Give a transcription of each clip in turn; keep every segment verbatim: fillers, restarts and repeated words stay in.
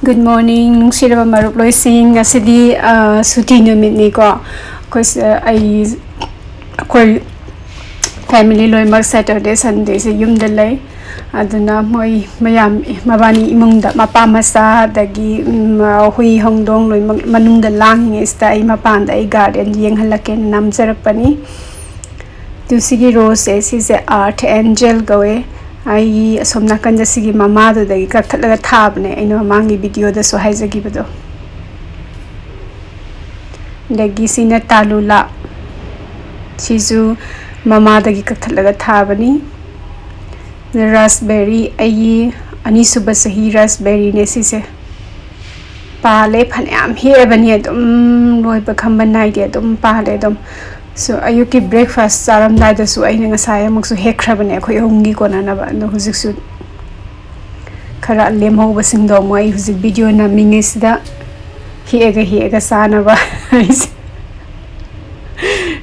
Good morning, ꯅꯨꯡꯁꯤꯔꯕ ꯃꯔꯨꯞ ꯂꯣꯏꯁꯤꯡ꯫ ꯉꯁꯤꯗꯤ, ꯑ, ꯁꯨꯇꯤ ꯅꯨꯃꯤꯠꯅꯤꯀꯣ꯫ ꯑꯩꯈꯣꯏꯁꯦ, ꯑꯩ, ꯑꯩꯈꯣꯏ family ꯂꯣꯏꯅꯃꯛ Saturday, Sundayꯁꯦ ꯌꯨꯝꯗ ꯂꯩ꯫ ꯑꯗꯨꯅ ꯃꯣꯏ ꯃꯌꯥꯝ, ꯃꯕꯥꯅꯤ ꯏꯃꯨꯡꯗ ꯃꯄꯥ ꯃꯆꯥ, ꯑꯗꯒꯤ, ꯎꯝ, ꯍꯨꯏ ꯍꯧꯗꯣꯡ ꯂꯣꯏꯅꯃꯛ ꯃꯅꯨꯡꯗ ꯂꯥꯡꯉꯤꯉꯩꯁꯤꯗ ꯑꯩ ꯃꯄꯥꯟꯗ ꯑꯩ garden ꯌꯦꯡꯍꯜꯂꯛꯀꯦꯅ ꯅꯝꯖꯔꯛꯄꯅꯤ꯫ ꯑꯗꯨ ꯁꯤꯒꯤ roseꯁꯦ, ꯁꯤꯁꯦ Earth Angel ꯀꯧꯋꯦ꯫ ꯑꯩ ꯑꯁꯣꯝ ꯅꯥꯀꯟꯗ ꯁꯤꯒꯤ ꯃꯃꯥꯗꯨꯗꯒꯤ ꯀꯛꯊꯠꯂꯒ ꯊꯥꯕꯅꯦ, ꯑꯩꯅ ꯃꯃꯥꯡꯒꯤ videoꯗꯁꯨ ꯍꯥꯏꯖꯈꯤꯕꯗꯣ꯫ ꯑꯗꯒꯤ ꯁꯤꯅ Talula, ꯁꯤꯁꯨ ꯃꯃꯥꯗꯒꯤ ꯀꯛꯊꯠꯂꯒ ꯊꯥꯕꯅꯤ꯫ Raspberry, ꯑꯩꯒꯤ ꯑꯅꯤꯁꯨꯕ ꯆꯍꯤ raspberryꯅꯦ ꯁꯤꯁꯦ꯫ ꯄꯥꯜꯂꯦ, ꯐꯅꯌꯥꯝ ꯍꯦꯛꯑꯕꯅꯤ, ꯑꯗꯨꯝ ꯂꯣꯏꯕ ꯈꯝꯕ ꯅꯥꯏꯗꯦ, ꯑꯗꯨꯝ ꯄꯥꯜꯂꯦ ꯑꯗꯨꯝ꯫ So, ꯑꯌꯨꯛꯀꯤ breakfast ꯆꯥꯔꯝꯗꯥꯏꯗꯁꯨ ꯑꯩꯅ ꯉꯁꯥꯏ ꯑꯃꯨꯛꯁꯨ ꯍꯦꯛꯈ꯭ꯔꯕꯅꯦ ꯑꯩꯈꯣꯏ ꯑꯍꯨꯝꯒꯤ ꯀꯣꯟꯅꯅꯕ꯫ ꯑꯗꯣ ꯍꯧꯖꯤꯛꯁꯨ ꯈꯔ ꯂꯦꯝꯍꯧꯕꯁꯤꯡꯗꯣ ꯑꯃꯨꯛ ꯑꯩ ꯍꯧꯖꯤꯛ video ꯅꯝꯃꯤꯉꯩꯁꯤꯗ ꯍꯦꯛꯑꯒ, ꯍꯦꯛꯑꯒ ꯆꯥꯅꯕ ꯑꯩꯁꯦ꯫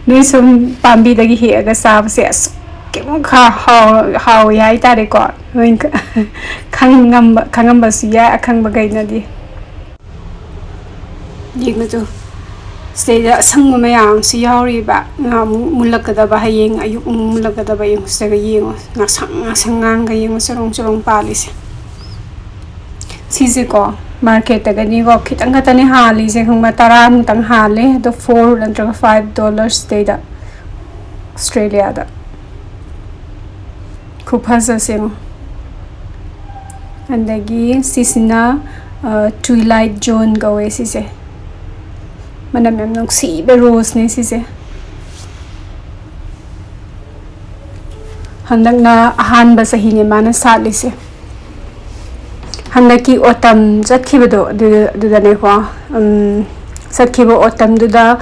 ꯅꯣꯏ ꯁꯨꯝ ꯄꯥꯝꯕꯤꯗꯒꯤ ꯍꯦꯛꯑꯒ ꯆꯥꯕꯁꯦ ꯑꯁꯨꯛꯀꯤ ꯃꯈꯥ ꯍꯥꯎ-, ꯍꯥꯎꯋꯤ ꯍꯥꯏꯇꯥꯔꯦꯀꯣ꯫ ꯅꯣꯏ ꯈꯪꯉꯝꯕ, ꯈꯪꯉꯝꯕꯁꯨ ꯌꯥꯏ ꯑꯈꯪꯕꯈꯩꯅꯗꯤ꯫ ꯌꯦꯡꯉꯨ ꯇꯨ, ꯁꯤꯗꯩꯗ ꯑꯁꯪꯕ ꯃꯌꯥꯝ ꯑꯃꯁꯨ ꯌꯥꯎꯔꯤꯕ꯫ ꯉꯥꯃꯨꯛ ꯃꯨꯜꯂꯛꯀꯗꯕ, ꯍꯌꯦꯡ ꯑꯌꯨꯛ ꯑꯃꯨꯛ ꯃꯨꯜꯂꯛꯀꯗꯕ꯫ ꯌꯦꯡꯉꯨ, ꯁꯤꯗꯒ ꯌꯦꯡꯉꯨ, ꯉꯥꯡꯁꯪ ꯉꯥꯡꯁꯪ ꯉꯥꯡꯒ ꯌꯦꯡꯉꯨ, ꯆꯔꯣꯡ ꯆꯔꯣꯡ ꯄꯥꯜꯂꯤꯁꯦ꯫ ꯁꯤꯁꯦꯀꯣ, marketꯇꯒꯅꯤꯀꯣ, ꯈꯤꯇꯪ ꯈꯛꯇꯅꯤ ꯍꯥꯜꯂꯤꯁꯦ, ꯈꯪꯕ꯭ꯔꯥ? ꯇꯔꯥꯃꯨꯛꯇꯪ ꯍꯥꯜꯂꯦ꯫ ꯑꯗꯣ four ꯅꯠꯇ꯭ꯔꯒ five dollars ꯁꯤꯗꯩꯗ, Australiaꯗ꯫ ꯈꯨꯐꯖꯁꯦ ꯌꯦꯡꯉꯣ꯫ ꯑꯗꯒꯤ ꯁꯤꯁꯤꯅ, ꯑ, Twilight Zone ꯀꯧꯋꯦ ꯁꯤꯁꯦ꯫ ꯃꯅꯝ ꯌꯥꯝ ꯅꯨꯡꯁꯤꯕ roseꯅꯦ ꯁꯤꯁꯦ꯫ ꯍꯟꯗꯛꯅ ꯑꯍꯥꯟꯕ ꯆꯍꯤꯅꯦ ꯃꯥꯅ ꯁꯥꯠꯂꯤꯁꯦ꯫ ꯍꯟꯗꯛꯀꯤ autumn ꯆꯠꯈꯤꯕꯗꯣ, ꯑꯗꯨ-, ꯑꯗꯨꯗꯅꯦꯀꯣ, ꯎꯝ, ꯆꯠꯈꯤꯕ autumnꯗꯨꯗ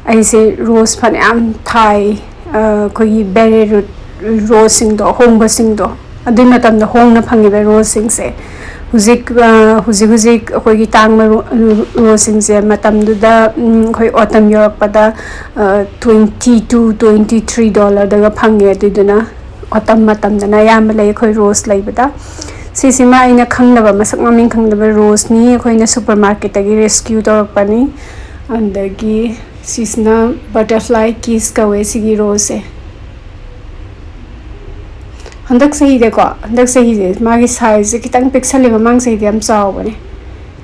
ꯑꯩꯁꯦ rose ꯐꯅꯌꯥꯝ ꯊꯥꯏ꯫ ꯑ, ꯑꯩꯈꯣꯏꯒꯤ beret root roseꯁꯤꯡꯗꯣ, ꯑꯍꯣꯡꯕꯁꯤꯡꯗꯣ, ꯑꯗꯨꯏ ꯃꯇꯝꯗ ꯍꯣꯡꯅ ꯐꯪꯉꯤꯕ roseꯁꯤꯡꯁꯦ꯫ ꯍꯧꯖꯤꯛ, ꯑ, ꯍꯧꯖꯤꯛ, ꯍꯧꯖꯤꯛ ꯑꯩꯈꯣꯏꯒꯤ ꯇꯥꯡꯕ ro-, roseꯁꯤꯡꯁꯦ ꯃꯇꯝꯗꯨꯗ, ꯎꯝ, ꯑꯩꯈꯣꯏ autumn ꯌꯧꯔꯛꯄꯗ, ꯑ, twenty two, twenty three dollarꯗꯒ ꯐꯪꯉꯦ꯫ ꯑꯗꯨꯏꯗꯨꯅ autumn ꯃꯇꯝꯗꯅ ꯑꯌꯥꯝꯕ ꯂꯩ ꯑꯩꯈꯣꯏ rose ꯂꯩꯕꯗ꯫ ꯁꯤꯁꯤꯃ ꯑꯩꯅ ꯈꯪꯗꯕ, ꯃꯁꯛ ꯃꯃꯤꯡ ꯈꯪꯗꯕ ꯔꯣꯁꯅꯤ꯫ ꯑꯩꯈꯣꯏꯅ ꯁꯨꯄꯔ ꯃꯥꯔꯀꯦꯠꯇꯒꯤ ꯔꯦꯁꯀ꯭ꯌꯨ ꯇꯧꯔꯛꯄꯅꯤ꯫ ꯑꯗꯒꯤ ꯁꯤꯁꯤꯅ ꯕꯇꯔꯐ꯭ꯂꯥꯏ ꯀꯤꯁ ꯀꯧꯋꯦ ꯁꯤꯒꯤ ꯔꯣꯁꯁꯦ꯫ ꯍꯟꯗꯛ ꯆꯍꯤꯗꯀꯣ, ꯍꯟꯗꯛ ꯆꯍꯤꯁꯦ ꯃꯥꯒꯤ ꯁꯥꯏꯖꯁꯦ ꯈꯤꯇꯪ ꯄꯤꯛꯁꯜꯂꯦ, ꯃꯃꯥꯡ ꯆꯍꯤꯗꯤ ꯌꯥꯝ ꯆꯥꯎꯕꯅꯦ꯫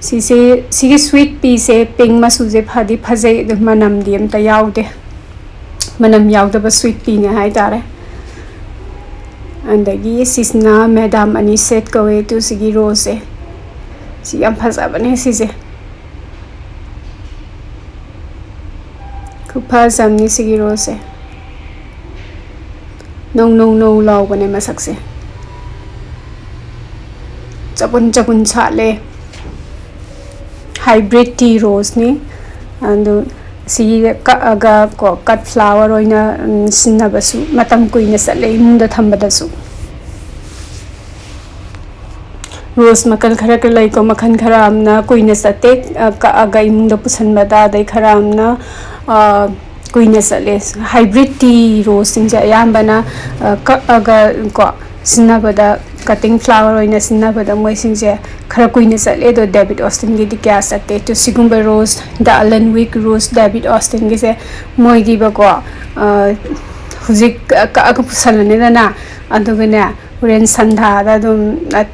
ꯁꯤꯁꯦ, ꯁꯤꯒꯤ ꯁ꯭ꯋꯤꯠ ꯄꯤꯁꯦ, ꯄꯤꯡ ꯃꯆꯨꯁꯦ ꯐꯗꯤ ꯐꯖꯩ, ꯑꯗꯨ ꯃꯅꯝꯗꯤ ꯑꯝꯇ ꯌꯥꯎꯗꯦ꯫ ꯃꯅꯝ ꯌꯥꯎꯗꯕ ꯁ꯭ꯋꯤꯠ ꯄꯤꯅꯦ ꯍꯥꯏꯇꯥꯔꯦ꯫ ꯑꯗꯒꯤ ꯁꯤꯁꯤꯅ ꯃꯦꯗꯥꯝ ꯑꯅꯤ ꯁꯦꯠ ꯀꯧꯋꯦ, ꯑꯗꯨ ꯁꯤꯒꯤ ꯔꯣꯁꯁꯦ꯫ ꯁꯤ ꯌꯥꯝ ꯐꯖꯕꯅꯦ ꯁꯤꯁꯦ꯫ ꯈꯨꯐꯖ ꯑꯃꯅꯤ ꯁꯤꯒꯤ ꯔꯣꯁꯁꯦ꯫ ꯅꯧ ꯅꯧ ꯅꯧ ꯂꯥꯎꯕꯅꯦ ꯃꯁꯛꯁꯦ꯫ ꯆꯕꯨꯟ ꯆꯕꯨꯟ ꯁꯥꯠꯂꯦ꯫ ꯍꯥꯏꯕ꯭ꯔꯤꯠ ꯇꯤ ꯔꯣꯁꯅꯤ꯫ ꯑꯗꯨ ꯁꯤ ꯀꯛꯑꯒ ꯀꯣ, ꯀꯠ ꯐ꯭ꯂꯥꯋꯔ ꯑꯣꯏꯅ, ꯎꯝ, ꯁꯤꯖꯤꯟꯅꯕꯁꯨ ꯃꯇꯝ ꯀꯨꯏꯅ ꯆꯠꯂꯦ ꯏꯃꯨꯡꯗ ꯊꯝꯕꯗꯁꯨ꯫ ꯔꯣꯁ ꯃꯈꯜ ꯈꯔ ꯈꯔ ꯂꯩꯀꯣ, ꯃꯈꯜ ꯈꯔ ꯑꯃꯅ ꯀꯨꯏꯅ ꯆꯠꯇꯦ, ꯑ, ꯀꯛꯑꯒ ꯏꯃꯨꯡꯗ ꯄꯨꯁꯟꯕꯗ, ꯑꯗꯩ ꯈꯔ ꯑꯃꯅ, ꯑ, ꯀꯨꯏꯅ ꯆꯠꯂꯦ꯫ ꯍꯥꯏꯕ꯭ꯔꯤꯠ ꯇꯤ ꯔꯣꯁꯁꯤꯡꯁꯦ ꯑꯌꯥꯝꯕꯅ, ꯑ, ꯀꯛꯑꯒ ꯀꯣ, ꯁꯤꯖꯤꯟꯅꯕꯗ, ꯀꯠꯇꯤꯡ ꯐ꯭ꯂꯥꯋꯔ ꯑꯣꯏꯅ ꯁꯤꯖꯤꯟꯅꯕꯗ ꯃꯣꯏꯁꯤꯡꯁꯦ ꯈꯔ ꯀꯨꯏꯅ ꯆꯠꯂꯦ꯫ ꯑꯗꯣ ꯗꯦꯕꯤꯠ ꯑꯣꯁꯇꯤꯟꯒꯤꯗꯤ ꯀꯌꯥ ꯆꯠꯇꯦ꯫ ꯑꯗꯣ ꯁꯤꯒꯨꯝꯕ ꯔꯣꯁ, ꯗ ꯑꯂꯟ ꯋꯤꯛ ꯔꯣꯁ ꯗꯦꯕꯤꯠ ꯑꯣꯁꯇꯤꯟꯒꯤꯁꯦ, ꯃꯣꯏꯗꯤꯕꯀꯣ, ꯑ, ꯍꯧꯖꯤꯛ ꯀꯛꯑꯒ ꯄꯨꯁꯜꯂꯅꯤꯗꯅ, ꯑꯗꯨꯒꯅꯦ, ꯍꯣꯔꯦꯟ ꯁꯟꯗꯥꯗ ꯑꯗꯨꯝ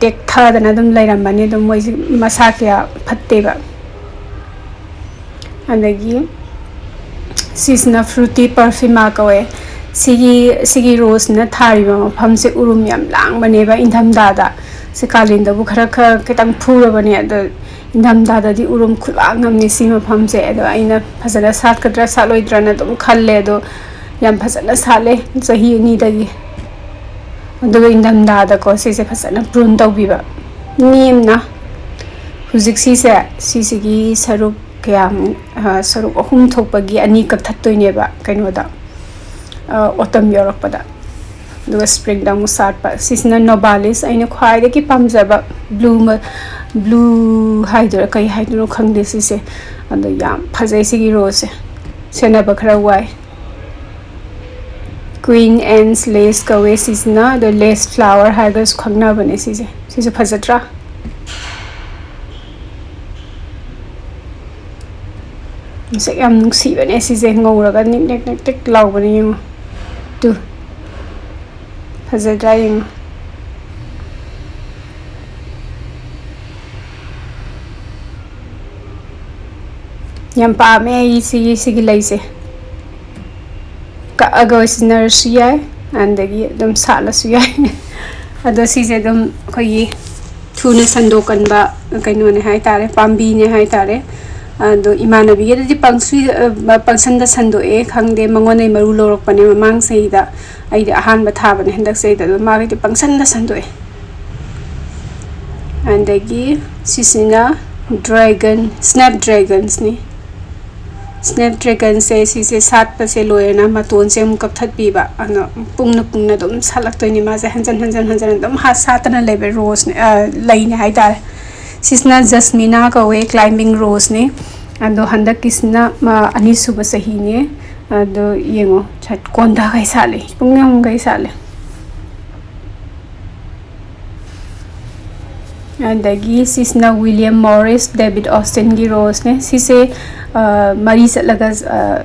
ꯇꯦꯛꯊꯗꯅ ꯑꯗꯨꯝ ꯂꯩꯔꯝꯃꯅꯤ꯫ ꯑꯗꯨꯝ ꯃꯣꯏꯁꯦ ꯃꯁꯥ ꯀꯌꯥ ꯐꯠꯇꯦꯕ꯫ ꯑꯗꯒꯤ ꯁꯤꯁꯤꯅ ꯐ꯭ꯔꯨꯇꯤ ꯄꯔꯐꯤꯃꯥ ꯀꯧꯋꯦ꯫ ꯁꯤꯒꯤ, ꯁꯤꯒꯤ ꯔꯣꯁꯁꯤꯅ ꯊꯥꯔꯤꯕ ꯃꯐꯝꯁꯦ ꯎꯔꯨꯝ ꯌꯥꯝ ꯂꯥꯡꯕꯅꯦꯕ ꯏꯪꯊꯝꯊꯥꯗ꯫ ꯁꯤ ꯀꯥꯂꯦꯟꯗꯕꯨ ꯈꯔ, ꯈꯔ ꯈꯤꯇꯪ ꯐꯨꯔꯕꯅꯦ, ꯑꯗꯣ ꯏꯪꯊꯝꯊꯥꯗꯗꯤ ꯎꯔꯨꯝ ꯈꯨꯂꯥꯡ ꯑꯃꯅꯤ ꯁꯤ ꯃꯐꯝꯁꯦ꯫ ꯑꯗꯣ ꯑꯩꯅ ꯐꯖꯅ ꯁꯥꯠꯀꯗ꯭ꯔꯥ ꯁꯥꯠꯂꯣꯏꯗ꯭ꯔꯅ ꯑꯗꯨꯝ ꯈꯜꯂꯦ, ꯑꯗꯣ ꯌꯥꯝ ꯐꯖꯅ ꯁꯥꯠꯂꯦ ꯆꯍꯤ ꯑꯅꯤꯗꯒꯤ꯫ ꯑꯗꯨꯒ ꯏꯪꯊꯝꯊꯥꯗꯀꯣ ꯁꯤꯁꯦ ꯐꯖꯅ ꯄ꯭ꯔꯨꯟ ꯇꯧꯕꯤꯕ꯫ ꯅꯦꯝꯅ ꯍꯧꯖꯤꯛ ꯁꯤꯁꯦ, ꯁꯤꯁꯤꯒꯤ ꯁꯔꯨꯛ ꯀꯌꯥꯃꯨꯛ, ꯑ, ꯁꯔꯨꯛ ꯑꯍꯨꯝ ꯊꯣꯛꯄꯒꯤ ꯑꯅꯤ ꯀꯛꯊꯠꯇꯣꯏꯅꯦꯕ ꯀꯩꯅꯣꯗ, ꯑ, ꯑꯣꯇꯝ ꯌꯧꯔꯛꯄꯗ꯫ ꯑꯗꯨꯒ ꯁ꯭ꯄ꯭ꯔꯤꯡꯗ ꯑꯃꯨꯛ ꯁꯥꯠꯄ꯫ ꯁꯤꯁꯤꯅ ꯅꯣꯕꯥꯂꯤꯁ, ꯑꯩꯅ ꯈ꯭ꯋꯥꯏꯗꯒꯤ ꯄꯥꯝꯖꯕ ꯕ꯭ꯂꯨ ꯃ-, ꯕ꯭ꯂꯨ ꯍꯥꯏꯗꯣꯏꯔꯥ ꯀꯩ ꯍꯥꯏꯗꯣꯏꯅꯣ ꯈꯪꯗꯦ ꯁꯤꯁꯦ꯫ ꯑꯗꯣ ꯌꯥꯝ ꯐꯖꯩ ꯁꯤꯒꯤ ꯔꯣꯁꯁꯦ꯫ ꯁꯦꯟꯅꯕ ꯈꯔ ꯋꯥꯏ꯫ ꯀ꯭ꯋꯤꯟ ꯑꯦꯟꯁ ꯂꯦꯁ ꯀꯧꯋꯦ ꯁꯤꯁꯤꯅ, ꯑꯗꯣ ꯂꯦꯁ ꯐ꯭ꯂꯥꯋꯔ ꯍꯥꯏꯔꯒꯁꯨ ꯈꯪꯅꯕꯅꯦ ꯁꯤꯁꯦ꯫ ꯁꯤꯁꯨ ꯐꯖꯗ꯭ꯔꯥ? ꯃꯁꯛ ꯌꯥꯝ ꯅꯨꯡꯁꯤꯕꯅꯦ ꯁꯤꯁꯦ, ꯉꯧꯔꯒ ꯅꯤꯛ ꯅꯤꯛ ꯅꯤꯛ ꯅꯤꯛ ꯂꯥꯎꯕꯅꯦ꯫ ꯌꯦꯡꯉꯣ, ꯇꯨ, ꯐꯖꯗ꯭ꯔꯥ? ꯌꯦꯡꯉꯣ, ꯌꯥꯝ ꯄꯥꯝꯃꯦ ꯑꯩ ꯁꯤꯒꯤ, ꯁꯤꯒꯤ ꯂꯩꯁꯦ꯫ ꯀꯛꯑꯒ ꯁꯤꯖꯤꯟꯅꯔꯁꯨ ꯌꯥꯏ, ꯑꯗꯒꯤ ꯑꯗꯨꯝ ꯁꯥꯠꯂꯁꯨ ꯌꯥꯏ꯫ ꯑꯗꯣ ꯁꯤꯁꯦ ꯑꯗꯨꯝ ꯑꯩꯈꯣꯏꯒꯤ ꯊꯨꯅ ꯁꯟꯗꯣꯛꯀꯟꯕ ꯀꯩꯅꯣꯅꯦ ꯍꯥꯏꯇꯥꯔꯦ, ꯄꯥꯝꯕꯤꯅꯦ ꯍꯥꯏꯇꯥꯔꯦ꯫ ꯑꯗꯣ ꯏꯃꯥꯟꯅꯕꯤꯒꯤꯗꯗꯤ ꯄꯪꯁꯨꯏ-, ꯑ, ꯄꯪꯁꯟꯗ ꯁꯟꯗꯣꯛꯑꯦ, ꯈꯪꯗꯦ, ꯃꯉꯣꯟꯗꯩ ꯃꯔꯨ ꯂꯧꯔꯛꯄꯅꯦ ꯃꯃꯥꯡ ꯆꯍꯤꯗ꯫ ꯑꯩꯗꯤ ꯑꯍꯥꯟꯕ ꯊꯥꯕꯅꯦ ꯍꯟꯗꯛ ꯆꯍꯤꯗ, ꯑꯗꯣ ꯃꯥꯒꯤꯗꯤ ꯄꯪꯁꯟꯗ ꯁꯟꯗꯣꯛꯑꯦ꯫ ꯑꯗꯒꯤ ꯁꯤꯁꯤꯅ dragon, snap dragonsꯅꯤ꯫ Snap dragonꯁꯦ, ꯁꯤꯁꯦ ꯁꯥꯠꯄꯁꯦ ꯂꯣꯏꯔꯦꯅ ꯃꯇꯣꯟꯁꯦ ꯑꯃꯨꯛ ꯀꯛꯊꯠꯄꯤꯕ, ꯑꯗꯣ ꯄꯨꯡꯅ ꯄꯨꯡꯅ ꯑꯗꯨꯝ ꯁꯥꯠꯂꯛꯇꯣꯏꯅꯤ ꯃꯥꯁꯦ, ꯍꯟꯖꯟ ꯍꯟꯖꯟ ꯍꯟꯖꯟ ꯑꯗꯨꯝ ꯍꯥ-, ꯁꯥꯠꯇꯅ ꯂꯩꯕ rose, ꯑ, ꯂꯩꯅꯦ ꯍꯥꯏꯇꯥꯔꯦ꯫ ꯁꯤꯁꯤꯅ jasmina ꯀꯧꯋꯦ, climbing roseꯅꯤ꯫ ꯑꯗꯣ ꯍꯟꯗꯛꯀꯤꯁꯤꯅ ꯃꯥ ꯑꯅꯤꯁꯨꯕ ꯆꯍꯤꯅꯦ꯫ ꯑꯗꯣ ꯌꯦꯡꯉꯣ, ꯁꯠ ꯀꯣꯟꯊꯥꯈꯩ ꯁꯥꯠꯂꯦ, ꯄꯨꯡꯉꯝꯈꯩ ꯁꯥꯠꯂꯦ꯫ ꯑꯗꯒꯤ ꯁꯤꯁꯤꯅ William Morris, David Austinꯒꯤ roseꯅꯦ꯫ ꯁꯤꯁꯦ, ꯑ, ꯃꯔꯤ ꯆꯠꯂꯒ, ꯑ,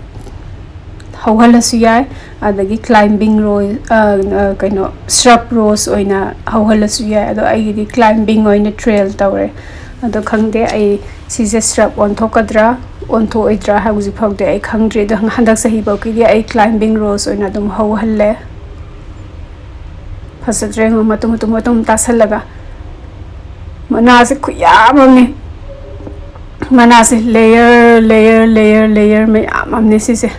ꯍꯧꯍꯜꯂꯁꯨ ꯌꯥꯏ, ꯑꯗꯒꯤ climbing rose, ꯑ, ꯑ, ꯀꯩꯅꯣ, shrub rose ꯑꯣꯏꯅ ꯍꯧꯍꯜꯂꯁꯨ ꯌꯥꯏ꯫ ꯑꯗꯣ ꯑꯩꯒꯤꯗꯤ climbing ꯑꯣꯏꯅ trail ꯇꯧꯔꯦ꯫ ꯑꯗꯣ ꯈꯪꯗꯦ, ꯑꯩ ꯁꯤꯁꯦ shrub ꯑꯣꯟꯊꯣꯛꯀꯗ꯭ꯔꯥ, ꯑꯣꯟꯊꯣꯛꯑꯣꯏꯗ꯭ꯔꯥ ꯍꯥꯏꯕ ꯍꯧꯖꯤꯛ ꯐꯥꯎꯗꯤ ꯑꯩ ꯈꯪꯗ꯭ꯔꯤ꯫ ꯑꯗꯣ ꯍꯟꯗꯛ ꯆꯍꯤ ꯐꯥꯎꯒꯤꯗꯤ ꯑꯩ climbing rose ꯑꯣꯏꯅ ꯑꯗꯨꯝ ꯍꯧꯍꯜꯂꯦ꯫ ꯐꯖꯗ꯭ꯔꯦ, ꯌꯦꯡꯉꯣ, ꯃꯇꯨꯝ, ꯃꯇꯨꯝ, ꯃꯇꯨꯝ ꯇꯥꯁꯜꯂꯒ꯫ ꯃꯅꯥꯁꯦ ꯈꯨꯌꯥꯝ ꯑꯃꯅꯤ꯫ ꯃꯅꯥꯁꯦ layer, layer, layer, layer ꯃꯌꯥꯝ ꯑꯃꯅꯦ ꯁꯤꯁꯦ꯫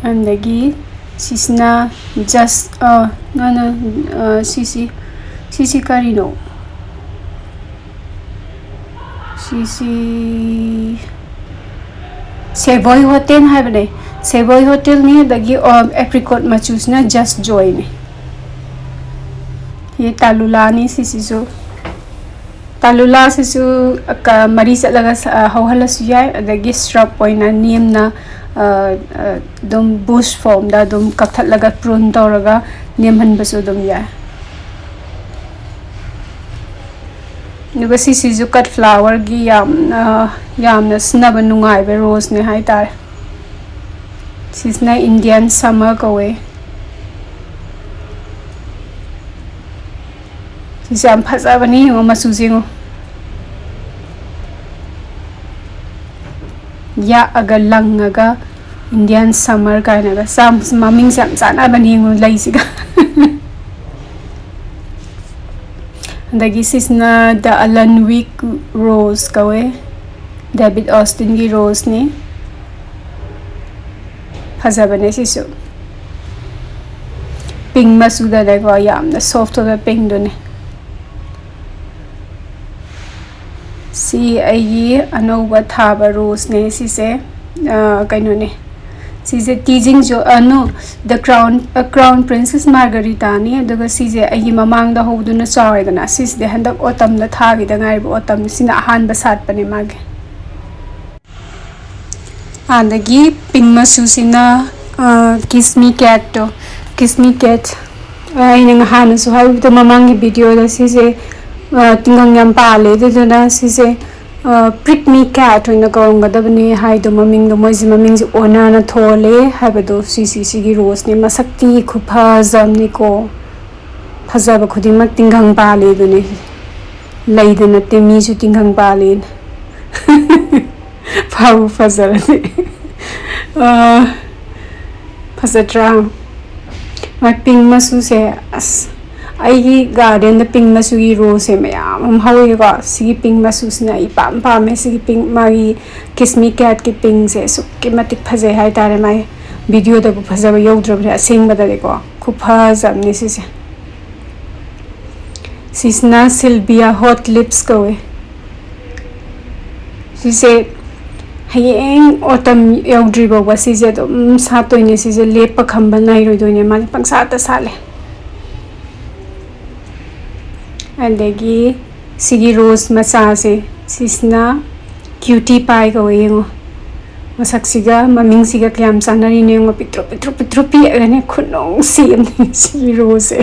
ꯑꯗꯒꯤ ꯁꯤꯁꯤꯅ just, ꯑ, no, no, ꯑ, ꯁꯤꯁꯤ, ꯁꯤꯁꯤ ꯀꯔꯤꯅꯣ? ꯁꯤꯁꯤ Savoy Hotel ꯍꯥꯏꯕꯅꯦ꯫ Savoy Hotelꯅꯤ, ꯑꯗꯒꯤ, ꯑ, apricot ꯃꯆꯨꯁꯤꯅ Just Joyꯅꯤ꯫ ꯁꯤ ꯇꯥꯂꯨꯂꯥꯅꯤ, ꯁꯤꯁꯤꯁꯨ꯫ ꯇꯥꯂꯨꯂꯥꯁꯤꯁꯨ ꯀ-, ꯃꯔꯤ ꯆꯠꯂꯒ ꯁ-, ꯑ, ꯍꯧꯍꯜꯂꯁꯨ ꯌꯥꯏ, ꯑꯗꯒꯤ shrub ꯑꯣꯏꯅ ꯅꯦꯝꯅ, ꯑ, ꯑ, ꯑꯗꯨꯝ ꯕꯨꯁ ꯐꯣꯝꯗ ꯑꯗꯨꯝ ꯀꯛꯊꯠꯂꯒ ꯄ꯭ꯔꯨꯟ ꯇꯧꯔꯒ ꯅꯦꯝꯍꯟꯕꯁꯨ ꯑꯗꯨꯝ ꯌꯥꯏ꯫ ꯑꯗꯨꯒ ꯁꯤꯁꯤꯁꯨ ꯀꯠ ꯐ꯭ꯂꯥꯋꯔꯒꯤ ꯌꯥꯝꯅ, ꯌꯥꯝꯅ ꯁꯤꯖꯤꯟꯅꯕ ꯅꯨꯡꯉꯥꯏꯕ ꯔꯣꯁꯅꯦ ꯍꯥꯏꯇꯥꯔꯦ꯫ ꯁꯤꯁꯤꯅ ꯏꯟꯗꯤꯌꯥꯟ ꯁꯝꯃꯔ ꯀꯧꯋꯦ꯫ ꯁꯤꯁꯦ ꯌꯥꯝ ꯐꯖꯕꯅꯤ, ꯌꯦꯡꯉꯣ ꯃꯆꯨꯁꯦ ꯌꯦꯡꯉꯣ꯫ ꯌꯥꯛꯑꯒ ꯂꯪꯉꯒ ꯏꯟꯗꯤꯌꯥꯟ ꯁꯝꯃꯔ ꯀꯥꯏꯅꯒ ꯆꯥꯝ-, ꯃꯃꯤꯡꯁꯦ ꯌꯥꯝ ꯆꯥꯟꯅꯕꯅꯤ ꯌꯦꯡꯉꯣ ꯂꯩꯁꯤꯒ꯫ ꯑꯗꯒꯤ ꯁꯤꯁꯤꯅ ꯗ ꯑꯂꯟ ꯋꯤꯛ ꯔꯣꯁ ꯀꯧꯋꯦ꯫ ꯗꯦꯕꯤꯠ ꯑꯣꯁꯇꯤꯟꯒꯤ ꯔꯣꯁꯅꯤ꯫ ꯐꯖꯕꯅꯦ ꯁꯤꯁꯨ꯫ ꯄꯤꯡ ꯃꯆꯨꯗꯅꯦꯀꯣ, ꯌꯥꯝꯅ ꯁꯣꯐ ꯑꯣꯏꯕ ꯄꯤꯡꯗꯨꯅꯦ꯫ ꯁꯤ ꯑꯩꯒꯤ ꯑꯅꯧꯕ ꯊꯥꯕ ꯔꯣꯁꯅꯦ ꯁꯤꯁꯦ꯫ ꯑ, ꯀꯩꯅꯣꯅꯦ꯫ ꯁꯤꯁꯦ ꯇꯤꯖꯤꯡ ꯖꯣ-, ꯑ, no, The Crown, ꯑ, Crown Princess Margarita ꯅꯤ꯫ ꯑꯗꯨꯒ ꯁꯤꯁꯦ ꯑꯩꯒꯤ ꯃꯃꯥꯡꯗ ꯍꯧꯕꯗꯨꯅ ꯆꯥꯎꯔꯦꯗꯅ꯫ ꯁꯤꯁꯤꯗꯤ ꯍꯟꯗꯛ autumn ꯗ ꯊꯥꯈꯤꯗ ꯉꯥꯏꯔꯤꯕ autumn ꯗ꯫ ꯁꯤꯅ ꯑꯍꯥꯟꯕ ꯁꯥꯠꯄꯅꯦ ꯃꯥꯒꯤ꯫ ꯑꯗꯒꯤ ꯄꯤꯡ ꯃꯆꯨꯁꯤꯅ, ꯑ, Kiss Me Cat ꯇꯣ, Kiss Me Cat꯫ ꯑꯩꯅ ꯉꯍꯥꯟꯅꯁꯨ ꯍꯥꯏꯕꯗꯣ, ꯃꯃꯥꯡꯒꯤ video ꯗ ꯁꯤꯁꯦ, ꯑ, ꯇꯤꯡꯈꯪ ꯌꯥꯝ ꯄꯥꯜꯂꯦ꯫ ꯑꯗꯨꯗꯨꯅ ꯁꯤꯁꯦ, ꯑ, Prick Me Cat ꯑꯣꯏꯅ ꯀꯧꯔꯝꯒꯗꯕꯅꯦ ꯍꯥꯏꯗꯣ, ꯃꯃꯤꯡꯗꯣ, ꯃꯣꯏꯁꯦ ꯃꯃꯤꯡꯁꯦ ꯑꯣꯟꯅꯅ ꯊꯣꯜꯂꯦ ꯍꯥꯏꯕꯗꯣ꯫ ꯁꯤꯁꯤ, ꯁꯤꯒꯤ ꯔꯣꯁꯅꯦ꯫ ꯃꯁꯛꯇꯤ ꯈꯨꯐꯖ ꯑꯃꯅꯤꯀꯣ꯫ ꯐꯖꯕ ꯈꯨꯗꯤꯡꯃꯛ ꯇꯤꯡꯈꯪ ꯄꯥꯜꯂꯦ ꯑꯗꯨꯅꯦ꯫ ꯂꯩꯗ ꯅꯠꯇꯦ, ꯃꯤꯁꯨ ꯇꯤꯡꯈꯪ ꯄꯥꯜꯂꯦꯅ꯫ ꯐꯕꯨ ꯐꯖꯔꯗꯤ꯫ ꯑ, ꯐꯖꯗ꯭ꯔꯥ? ꯃꯥꯏ ꯄꯤꯡ ꯃꯆꯨꯁꯦ, ꯑꯁ, ꯑꯩꯒꯤ garden ꯗ ꯄꯤꯡ ꯃꯆꯨꯒꯤ ꯔꯣꯁꯁꯦ ꯃꯌꯥꯝ ꯑꯃ ꯍꯧꯋꯦꯀꯣ꯫ ꯁꯤꯒꯤ ꯄꯤꯡ ꯃꯆꯨꯁꯤꯅ ꯑꯩ ꯏꯄꯥꯝ ꯄꯥꯝꯃꯦ꯫ ꯁꯤꯒꯤ ꯄꯤꯡ, ꯃꯥꯒꯤ Kiss Me Cat ꯀꯤ ꯄꯤꯡꯁꯦ ꯑꯁꯨꯛꯀꯤ ꯃꯇꯤꯛ ꯐꯖꯩ ꯍꯥꯏꯇꯥꯔꯦ꯫ ꯃꯥꯏ video ꯗꯕꯨ ꯐꯖꯕ ꯌꯧꯗ꯭ꯔꯕꯅꯦ, ꯑꯁꯦꯡꯕꯗꯗꯤꯀꯣ꯫ ꯈꯨꯐꯖ ꯑꯃꯅꯤ ꯁꯤꯁꯦ꯫ ꯁꯤꯁꯤꯅ Sylvia Hot Lips ꯀꯧꯋꯦ꯫ ꯁꯤꯁꯦ ꯍꯌꯦꯡ autumn ꯌꯧꯗ꯭ꯔꯤ ꯐꯥꯎꯕ ꯁꯤꯁꯦ ꯑꯗꯨꯝ ꯁꯥꯠꯇꯣꯏꯅꯦ꯫ ꯁꯤꯁꯦ ꯂꯦꯞꯄ ꯈꯝꯕ ꯅꯥꯏꯔꯣꯏꯗꯣꯏꯅꯦ, ꯃꯥꯁꯦ ꯄꯪꯁꯥꯠꯇ ꯁꯥꯠꯂꯦ꯫ ꯑꯗꯒꯤ ꯁꯤꯒꯤ ꯔꯣꯁ ꯃꯆꯥꯁꯦ, ꯁꯤꯁꯤꯅ Cutie Pie ꯀꯧꯋꯦ꯫ ꯌꯦꯡꯉꯣ, ꯃꯁꯛꯁꯤꯒ ꯃꯃꯤꯡꯁꯤꯒ ꯀꯌꯥꯝ ꯆꯥꯟꯅꯔꯤꯅꯣ ꯌꯦꯡꯉꯣ꯫ ꯄꯤꯛꯇ꯭ꯔꯨ ꯄꯤꯛꯇ꯭ꯔꯨ ꯄꯤꯛꯇ꯭ꯔꯨ ꯄꯤꯛꯑꯒꯅꯦ, ꯈꯨꯅꯨꯡꯁꯤ ꯑꯃꯅꯤ ꯁꯤꯒꯤ ꯔꯣꯁꯁꯦ꯫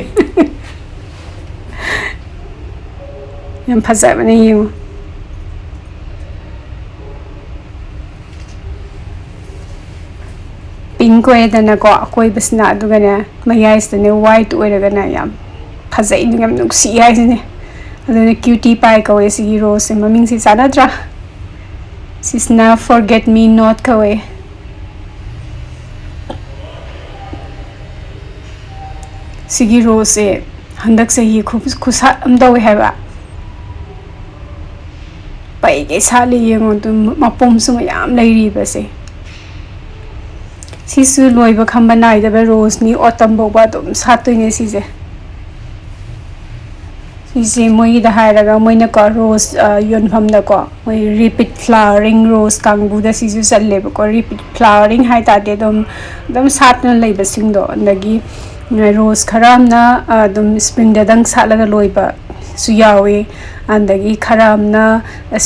ꯌꯥꯝ ꯐꯖꯕꯅꯦ, ꯌꯦꯡꯉꯣ꯫ ꯄꯤꯡꯛ ꯑꯣꯏꯔꯦꯗꯅꯀꯣ ꯑꯀꯣꯏꯕꯁꯤꯅ, ꯑꯗꯨꯒꯅꯦ ꯃꯌꯥꯏꯁꯤꯗꯅꯦ ꯋꯥꯏꯠ ꯑꯣꯏꯔꯒꯅꯦ ꯌꯥꯝ ꯐꯖꯩ, ꯌꯥꯝ ꯅꯨꯡꯁꯤ ꯍꯥꯏꯁꯤꯅꯦ꯫ ꯑꯗꯨꯅ ꯀ꯭ꯌꯨꯇꯤ ꯄꯥꯏ ꯀꯧꯋꯦ ꯁꯤꯒꯤ ꯔꯣꯁꯁꯦ꯫ ꯃꯃꯤꯡꯁꯦ ꯆꯥꯟꯅꯗ꯭ꯔꯥ? ꯁꯤꯁꯤꯅ ꯐꯣꯔꯒꯦꯠ ꯃꯤ ꯅꯣꯠ ꯀꯧꯋꯦ꯫ ꯁꯤꯒꯤ ꯔꯣꯁꯁꯦ ꯍꯟꯗꯛ ꯆꯍꯤ ꯈꯨ-, ꯈꯨꯁꯥꯠ ꯑꯃ ꯇꯧꯋꯦ ꯍꯥꯏꯕ꯫ ꯄꯩꯒꯩ ꯁꯥꯠꯂꯤ ꯌꯦꯡꯉꯣ, ꯑꯗꯨꯝ ꯃꯄꯨꯝꯁꯨ ꯃꯌꯥꯝ ꯂꯩꯔꯤꯕꯁꯦ꯫ ꯁꯤꯁꯨ ꯂꯣꯏꯕ ꯈꯝꯕ ꯅꯥꯏꯗꯕ ꯔꯣꯁꯅꯤ, ꯑꯣꯇꯝ ꯐꯥꯎꯕ ꯑꯗꯨꯝ ꯁꯥꯠꯇꯣꯏꯅꯦ ꯁꯤꯁꯦ꯫ ꯁꯤꯁꯦ ꯃꯣꯏꯒꯤꯗ ꯍꯥꯏꯔꯒ ꯃꯣꯏꯅꯀꯣ ꯔꯣꯁ, ꯑ, ꯌꯣꯟꯐꯝꯗꯀꯣ ꯃꯣꯏ ꯔꯤꯄꯤꯠ ꯐ꯭ꯂꯥꯋꯔꯤꯡ ꯔꯣꯁ ꯀꯥꯡꯕꯨꯗ ꯁꯤꯁꯨ ꯆꯜꯂꯦꯕꯀꯣ꯫ ꯔꯤꯄꯤꯠ ꯐ꯭ꯂꯥꯋꯔꯤꯡ ꯍꯥꯏ ꯇꯥꯔꯗꯤ ꯑꯗꯨꯝ, ꯑꯗꯨꯝ ꯁꯥꯠꯇꯅ ꯂꯩꯕꯁꯤꯡꯗꯣ, ꯑꯗꯒꯤ ꯔꯣꯁ ꯈꯔ ꯑꯃꯅ, ꯑ, ꯑꯗꯨꯝ ꯁ꯭ꯄ꯭ꯔꯤꯡꯗꯗꯪ ꯁꯥꯠꯂꯒ ꯂꯣꯏꯕꯁꯨ ꯌꯥꯎꯏ, ꯑꯗꯒꯤ ꯈꯔ ꯑꯃꯅ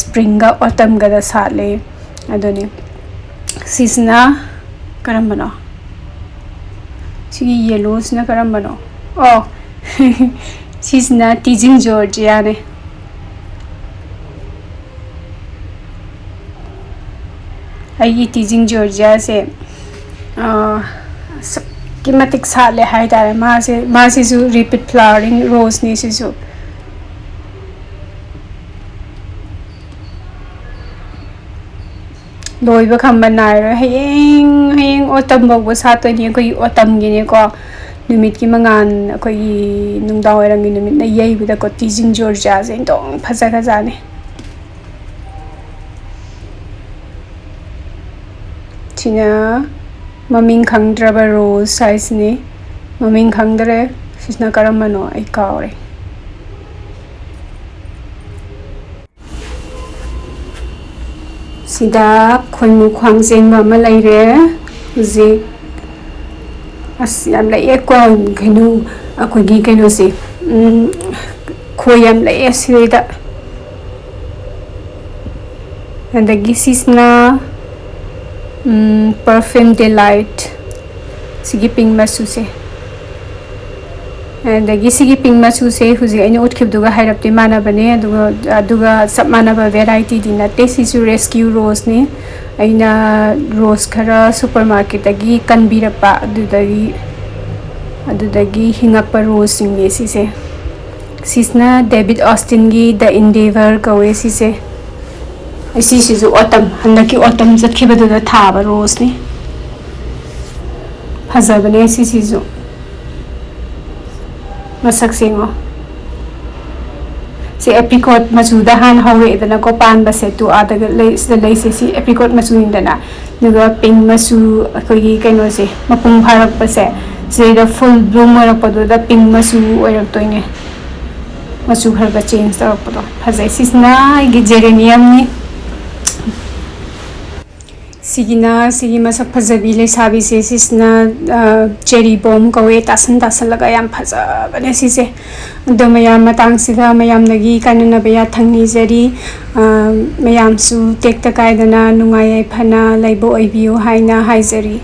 ꯁ꯭ꯄ꯭ꯔꯤꯡꯒ ꯑꯣꯇꯝꯒꯗ ꯁꯥꯠꯂꯤ꯫ ꯑꯗꯨꯅꯤ꯫ ꯁꯤꯁꯤꯅ ꯀꯔꯝꯕꯅꯣ? ꯁꯤꯒꯤ ꯌꯦꯂꯣꯁꯤꯅ ꯀꯔꯝꯕꯅꯣ? ꯑꯣ, ꯁꯤꯁꯤꯅ ꯇꯤꯖꯤꯡ ꯖꯣꯔꯖꯤꯌꯥꯅꯦ꯫ ꯑꯩꯒꯤ ꯇꯤꯖꯤꯡ ꯖꯣꯔꯖꯤꯌꯥꯁꯦ, ꯑꯥ, ꯑꯁꯨꯛꯀꯤ ꯃꯇꯤꯛ ꯁꯥꯠꯂꯦ ꯍꯥꯏꯇꯥꯔꯦ꯫ ꯃꯥꯁꯦ, ꯃꯥꯁꯤꯁꯨ ꯔꯤꯄꯤꯠ ꯐ꯭ꯂꯥꯋꯔꯤꯡ ꯔꯣꯁꯅꯤ ꯁꯤꯁꯨ꯫ ꯂꯣꯏꯕ ꯈꯝꯕ ꯅꯥꯏꯔꯣꯏ꯫ ꯍꯌꯦꯡ, ꯍꯌꯦꯡ ꯑꯣꯇꯝ ꯐꯥꯎꯕ ꯁꯥꯠꯇꯣꯏꯅꯤ꯫ ꯑꯩꯈꯣꯏꯒꯤ ꯑꯣꯇꯝꯒꯤꯅꯦꯀꯣ꯫ ꯅꯨꯃꯤꯠꯀꯤ ꯃꯉꯥꯜ, ꯑꯩꯈꯣꯏꯒꯤ ꯅꯨꯡꯗꯥꯡ ꯋꯥꯏꯔꯝꯒꯤ ꯅꯨꯃꯤꯠꯅ ꯌꯩꯕꯗꯀꯣ, ꯇꯤꯖꯤꯡ ꯖꯣꯔꯖꯤꯌꯥꯁꯦ ꯑꯣꯟꯊꯣꯛꯅ ꯐꯖꯈ꯭ꯔꯖꯥꯠꯅꯤ꯫ ꯁꯤꯅ ꯃꯃꯤꯡ ꯈꯪꯗ꯭ꯔꯕ ꯔꯣꯁ ꯍꯥꯏꯁꯤꯅꯤ꯫ ꯃꯃꯤꯡ ꯈꯪꯗ꯭ꯔꯦ꯫ ꯁꯤꯁꯤꯅ ꯀꯔꯝꯕꯅꯣ ꯑꯩ ꯀꯥꯎꯔꯦ꯫ ꯁꯤꯗ ꯈꯣꯏꯃꯨ ꯈ꯭ꯋꯥꯡ ꯆꯦꯟꯕ ꯑꯃ ꯂꯩꯔꯦ꯫ ꯍꯧꯖꯤꯛ, ꯑꯁ, ꯌꯥꯝ ꯂꯩꯑꯦ꯫ ꯀ꯭ꯋꯥ-, ꯀꯩꯅꯣ, ꯑꯩꯈꯣꯏꯒꯤ ꯀꯩꯅꯣꯁꯦ, ꯎꯝ, ꯈꯣꯏ ꯌꯥꯝ ꯂꯩꯑꯦ ꯁꯤꯗꯩꯗ꯫ ꯑꯗꯒꯤ ꯁꯤꯁꯤꯅ Perfume Delight, ꯁꯤꯒꯤ pink ꯃꯆꯨꯁꯦ꯫ ꯑꯗꯒꯤ ꯁꯤꯒꯤ pink ꯃꯆꯨꯁꯦ ꯍꯧꯖꯤꯛ ꯑꯩꯅ ꯎꯠꯈꯤꯕꯗꯨꯒ ꯍꯥꯏꯔꯞꯇꯤ ꯃꯥꯟꯅꯕꯅꯦ, ꯑꯗꯨꯒ ꯑꯗꯨꯒ ꯆꯞ ꯃꯥꯟꯅꯕ variety ꯗꯤ ꯅꯠꯇꯦ꯫ ꯁꯤꯁꯨ Rescue Rose ꯅꯤ꯫ ꯑꯩꯅ rose ꯈꯔ supermarket ꯇꯒꯤ ꯀꯟꯕꯤꯔꯛꯄ, ꯑꯗꯨꯗꯒꯤ ꯑꯗꯨꯗꯒꯤ ꯍꯤꯡꯉꯛꯄ rose ꯁꯤꯡꯅꯦ ꯁꯤꯁꯦ꯫ ꯁꯤꯁꯤꯅ David Austin ꯒꯤ The Endeavour ꯀꯧꯋꯦ ꯁꯤꯁꯦ꯫ ꯑꯩ ꯁꯤꯁꯤꯁꯨ autumn, ꯍꯟꯗꯛꯀꯤ autumn ꯆꯠꯈꯤꯕꯗꯨꯗ ꯊꯥꯕ rose ꯅꯤ꯫ ꯐꯖꯕꯅꯦ ꯁꯤꯁꯤꯁꯨ꯫ ꯃꯁꯛꯁꯦ ꯌꯦꯡꯉꯣ꯫ ꯁꯤ apricot ꯃꯆꯨꯗ ꯍꯥꯟꯅ ꯍꯧꯔꯛꯑꯦꯗꯅꯀꯣ, ꯄꯥꯟꯕꯁꯦ꯫ ꯇꯨ ꯑꯥꯗꯒ ꯂꯩ, ꯁꯤꯗ ꯂꯩꯁꯦ ꯁꯤ apricot ꯃꯆꯨꯅꯤꯗꯅ꯫ ꯑꯗꯨꯒ pink ꯃꯆꯨ, ꯑꯩꯈꯣꯏꯒꯤ ꯀꯩꯅꯣꯁꯦ, ꯃꯄꯨꯡ ꯐꯥꯔꯛꯄꯁꯦ, ꯁꯤꯗꯩꯗ full bloom ꯑꯣꯏꯔꯛꯄꯗꯨꯗ pink ꯃꯆꯨ ꯑꯣꯏꯔꯛꯇꯣꯏꯅꯦ꯫ ꯃꯆꯨ ꯈꯔ ꯈꯔ change ꯇꯧꯔꯛꯄꯗꯣ ꯐꯖꯩ꯫ ꯁꯤꯁꯤꯅ ꯑꯩꯒꯤ geranium ꯅꯤ꯫ ꯁꯤꯒꯤꯅ, ꯁꯤꯒꯤ ꯃꯁꯛ ꯐꯖꯕꯤ ꯂꯩꯁꯥꯕꯤꯁꯦ, ꯁꯤꯁꯤꯅ, ꯑ, Cherry Bomb ꯀꯧꯋꯦ꯫ ꯇꯥꯁꯟ ꯇꯥꯁꯜꯂꯒ ꯌꯥꯝ ꯐꯖꯕꯅꯦ ꯁꯤꯁꯦ꯫ ꯑꯗꯣ ꯃꯌꯥꯝ, ꯃꯇꯥꯡꯁꯤꯗ ꯃꯌꯥꯝꯗꯒꯤ ꯀꯥꯏꯅꯅꯕ ꯌꯥꯊꯪ ꯅꯤꯖꯔꯤ꯫ ꯑ, ꯃꯌꯥꯝꯁꯨ ꯇꯦꯛꯇ ꯀꯥꯏꯗꯅ ꯅꯨꯡꯉꯥꯏ ꯌꯥꯏꯐꯅ ꯂꯩꯕ ꯑꯣꯏꯕꯤꯌꯨ ꯍꯥꯏꯅ ꯍꯥꯏꯖꯔꯤ꯫